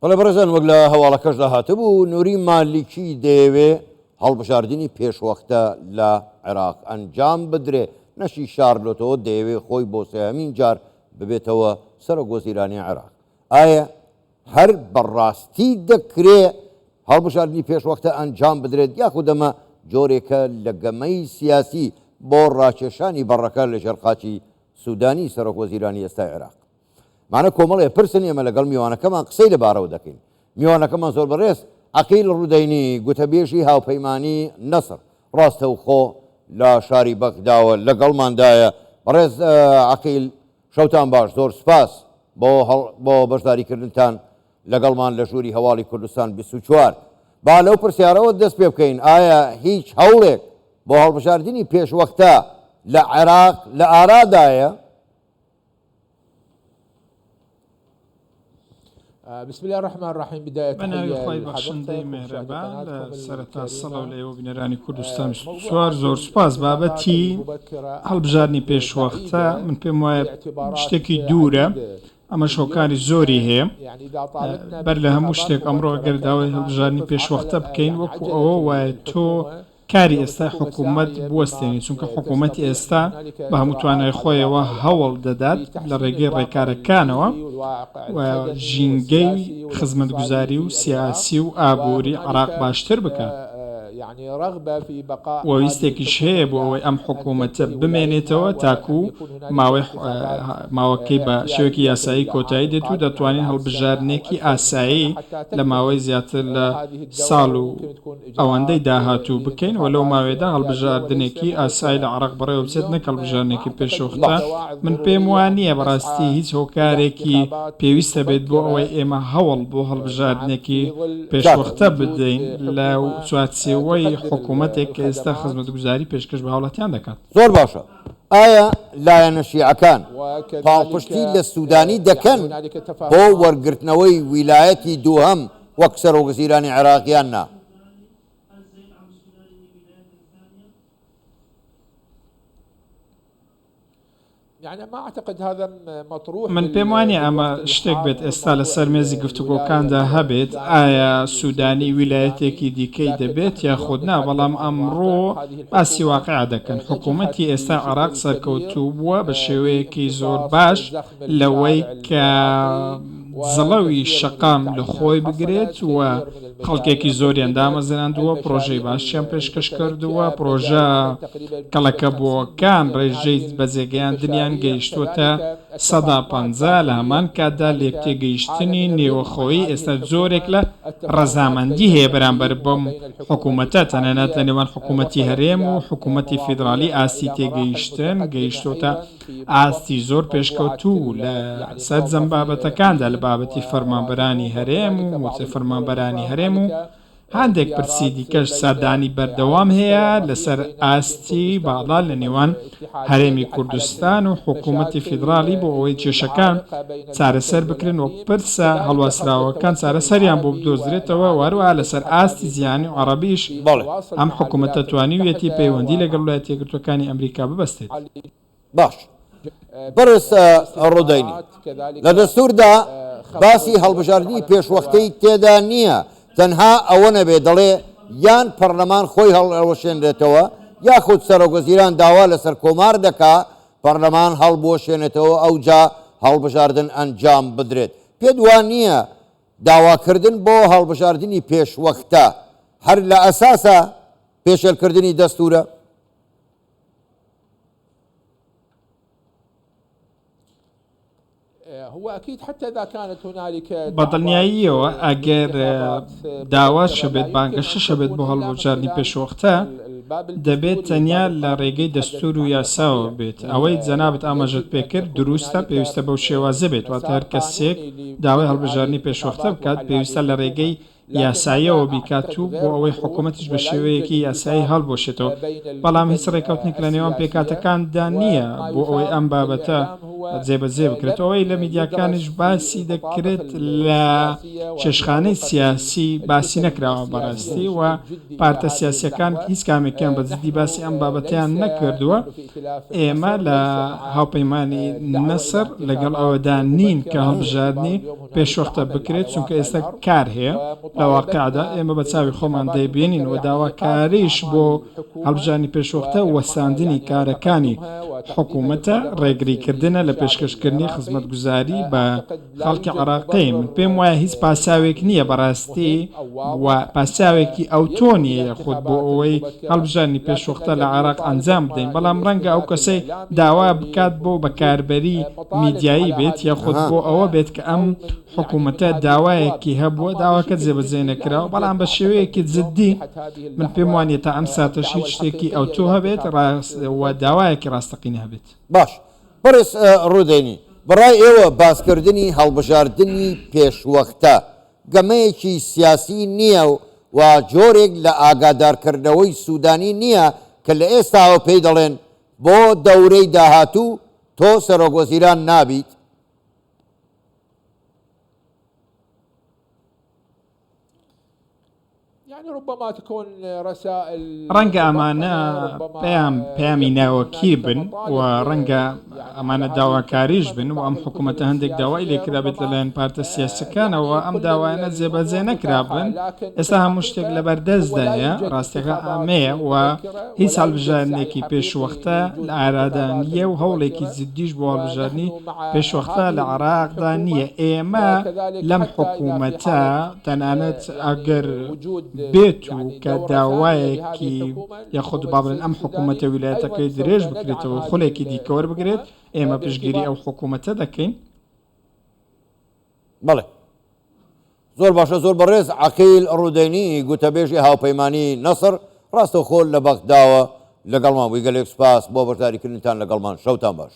بەڵێ بەڕێزان وەک لە هەواڵەکەشدا هاتبوو نوری مالیکی دەیەوێ هەڵبژاردنی پێشوەختە لە عێراق ئەنجام بدرێ، نەشی شاردۆتەوە دەیەوێ خۆی بۆ سێهەمین جار ببێتەوە سەرۆک وەزیرانی عێراق. ئایا هەر بەڕاستی دەکرێ هەڵبژاردنی پێشوەختە ئەنجام بدرێت یاخود ئەمە جۆرێکە لە گەمەی سیاسی بۆ ڕاکێشانی بەڕەکە لەژێر قاچی سودانی سەرۆک وەزیرانی ئێستای عێراق؟ ئەمانە کۆمەڵێ پرسن ئێمە لەگەڵ میوانەکەمان قسەی لەبارەوە دەکەین. میوانەکەمان زۆر بەڕێز عەقیل ڕودەینی گوتەبێژی هاوپەیمانی نەسڕ ڕاستەوخۆ لە شاری بەغداوە لەگەڵماندایە. بەڕێز عەقیل شەوتان باش، زۆر سوپاس بۆ بۆ بەشداریکردنتان لەگەڵمان لە ژووری هەواڵی کوردستان 24. با لەو پرسیارەوە دەست پێ بکەین، ئایا هیچ هەوڵێک بۆ هەڵبژاردنی پێشوەختە لە عێراق لە ئارادایە؟ بە ناوی خوای بەخشندەی میهرەبان لە سەرەتا سڵاو لە ئێوە بینەرانی کوردستان 24 زۆر سوپاس بابەتی هەڵبژاردنی پێشوەختە من پێم وایە شتێکی دوورە ئەمەش هۆکاری زۆری هەیە بەر لە هەموو شتێک ئەمڕۆ گەر داوای هەڵبژاردنی پێشوەختە بکەین وەکو ئەوە وایە تۆ کاری ئێستای حکوومەت بوەستێنی، چونکە حکوومەتی ئێستا بە هەموو توانای خۆیەوە هەوڵ دەدات لە ڕێگەی ڕێکارەکانەوە و ژینگەی خزمەتگوزاری و سیاسی و ئابووری عێراق باشتر بکات و ویستێکیش هەیە بۆ ئەوەی ئەم حکوومەتە بمێنێتەوە تاکوو ماوەی ماوەکەی بە شێوەیەکی یاسایی کۆتایی دێت و دەتوانین هەڵبژاردنێکی ئاسایی لە ماوەی زیاتر لە ساڵ و ئەوەندەی داهاتوو بکەین و لەو ماوەیەدا هەڵبژاردنێکی ئاسایی لە عێراق بەڕێوەبچێت نەک هەڵبژاردنێکی پێشوەختە، من پێم وا نییە بەڕاستی هیچ هۆکارێکی پێویست هەبێت بۆ ئەوەی ئێمە هەوڵ بۆ هەڵبژاردنێکی پێشوەختە بدەین لە چوارچێوەی حکوومەتێک کە ئێستا خزمەتگوزاری پێشکەش بە هاوڵاتیان دەکات. زۆر باشە ئایا لایەنە شیعەکان پاڵپشتی لە سوودانی دەکەن بۆ وەرگرتنەوەی ویلایەتی دووهەم وەک سەرۆکوەزیرانی عێراق یان نا؟ من پێم وانیە ئەمە شتێک بێت ئێستا لەسەر مێزی گفتوگۆکاندا هەبێت، ئایا سودانی ویلایەتێکی دیکەی دەبێت یاخود نا، بەڵام ئەمڕۆ باسی واقیع دەکەن، حکومەتی ئێستای عێراق سەرکەوتوو بووە بە شێوەیەکی زۆر باش لەوەی کە زڵەوی شەقام لە خۆی بگرێت و خەڵکێکی زۆریان دامەزراندووە، پرۆژەی باشیان پێشکەش کردووە، پرۆژە کەڵەکەبووەکان ڕێژەی بەجێگەیاندنیان گەیشتووەتە 50%، لە هەمان کاتدا لێکتێگەیشتنی نێوەخۆیی ئێستا جۆرێک لە ڕەزامەندی هەیە بەرامبەر بەم حکوومەتە، تەنانەت لە نێوان حکوومەتی هەرێم و حکوومەتی فیدراڵی ئاستی تێگەیشتن گەیشتووەتە ئاستی زۆر پێشکەوتوو لە سەرجەم بابەتەکاندا لە بابەتی فەرمانبەرانی هەرێم و مووچەی فەرمانبەرانی هەرێم و هەندێک پرسی دیکەش سەردانی بەردەوام هەیە لەسەر ئاستی باڵا لە نێوان هەرێمی کوردستان و حکوومەتی فیدراڵی بۆ ئەوەی کێشەکان چارەسەر بکرێن و پرسە هەڵواسراوەکان چارەسەریان بۆ بدۆزرێتەوە و هەروەها لەسەر ئاستی جیهانی و عەڕەبیش ئەم حکوومەتە توانیویەتی پەیوەندی لەگەڵ ویلایەتە یەکگرتووەکانی ئەمریکا ببەستێت. باش بەڕێز ڕۆدەینی، لە دەستووردا باسی هەڵبژاردنی پێشوەختەی تێدا نییە، تەنها ئەوە نەبێ دەڵێ یان پەرلەمان خۆی هەڵئەوەشێنرێتەوە یاخود سەرۆکوەزیران داوا لە سەرکۆمار دەکا پەرلەمان هەڵبوەشێنێتەوە ئەوجا هەڵبژاردن ئەنجام بدرێت. پێت وا نییە داواکردن بۆ هەڵبژاردنی پێشوەختە هەر لە ئەساسا پێشێلکردنی دەستوورە؟ بەدڵنیاییەوە ئەگەر داواش هەبێت، بانگەشەش هەبێت بۆ هەڵبژاردنی پێشوەختە، دەبێت تەنیا لە ڕێگەی دەستوور و یاساوە بێت. ئەوەی جەنابت ئاماژەت پێکرد دروستە، پێویستە بەو شێوازە بێت، واتە هەر کەسێک داوای هەڵبژاردنی پێشوەختە بکات، پێویستە لە ڕێگەی. یاساییەوە بیکات و بۆ ئەوەی حکوومەتیش بە شێوەیەکی یاسایی هەڵبوەشێتەوە، بەڵام هیچ ڕێککەوتنێک لە نێوان پێکهاتەکاندا نییە بۆ ئەوەی ئەم بابەتە جێبەجێ بکرێت، ئەوەی لە میدیاکانیش باسی دەکرێت لە چێشتخانەی سیاسی باسی نەکراوە بەڕاستی و پارتە سیاسییەکان هیچ کامێکیان بە جدی باسی ئەم بابەتەیان نەکردووە، ئێمە لە هاوپەیمانی نەسر لەگەڵ ئەوەدا نین کە هەڵبژاردنی پێشوەختە بکرێت، چونکە ئێستا کار هەیە لە واقیعدا ئێمە بە چاوی خۆمان دەیبینین و داواکاریش بۆ هەڵبژاردنی پێشوەختە وەستاندنی کارەکانی حکومەتە، ڕێگریکردنە لە پێشکەشکردنی خزمەتگوزاری بە خەڵکی عێراقی. من پێم وایە هیچ پاساوێک نییە بەڕاستی و پاساوێکی ئەوتۆ نییە یاخود بۆ ئەوەی هەڵبژاردنی پێشوەختە لە عێراق ئەنجام بدەین، بەڵام ڕەنگە ئەو کەسەی داوا بکات بۆ بەکاربەری میدیایی بێت یاخود بۆ ئەوە بێت کە ئەم حکوومەتە داوایەکی هەبووە داواکە جێبەجێ نەکراوە، بەڵام بە شێوەیەکی جددی من پێم وانییە تا ئەم ساتەش هیچ شتێکی ئەوتۆ هەبێت و داوایەکی ڕاستەقینە هەبێت. باش بەڕێز ڕوودەینی، بەڕای ئێوە باسکردنی هەڵبژاردنی پێشوەختە گەمەیەکی سیاسی نییە و جۆرێک لە ئاگادارکردنەوەی سوودانی نییە کە لە ئێستاوە پێی دەڵێن بۆ دەورەی داهاتوو تۆ سەرۆکوەزیران نابیت؟ ڕەنگە ئەمانە پەیام پەیامی ناوەکی بن و ڕەنگە ئەمانە داواکاریش بن و ئەم حکوومەتە هەندێک داوای لێکرابێت لەلایەن پارتە سیاسەکانەوە ئەم داوایانە جێبەجێ نەکرابن ئێستا هەموو شتێک لەبەردەستدایە ڕاستەکە ئەمەیە و هیچ هەڵبژاردنێکی پێشوەختە لە ئارادا نییە و هەوڵێکی جدیش بۆ هەڵبژاردنی پێشوەختە لە عێراقدا نییە ئێمە لەم حکوومەتە تەنانەت ئەگەر بێت و کە داوایەکی یاخود با بڵێن ئەم حکوومەتە ویلایەتەکەی درێژ بکرێتەوە و خولێکی دیکە وەربگرێت، ئێمە پشتگیری ئەو حکوومەتە دەکەین. بەڵێ زۆر باشە زۆر بەڕێز عەقیل ڕوودەینی گوتەبێژی هاوپەیمانی نەسڕ ڕاستەوخۆ لە بەغداوە لەگەڵمان بووی گەلێک سوپاس بۆ بەشداریکردنتان لەگەڵمان شەوتان باش.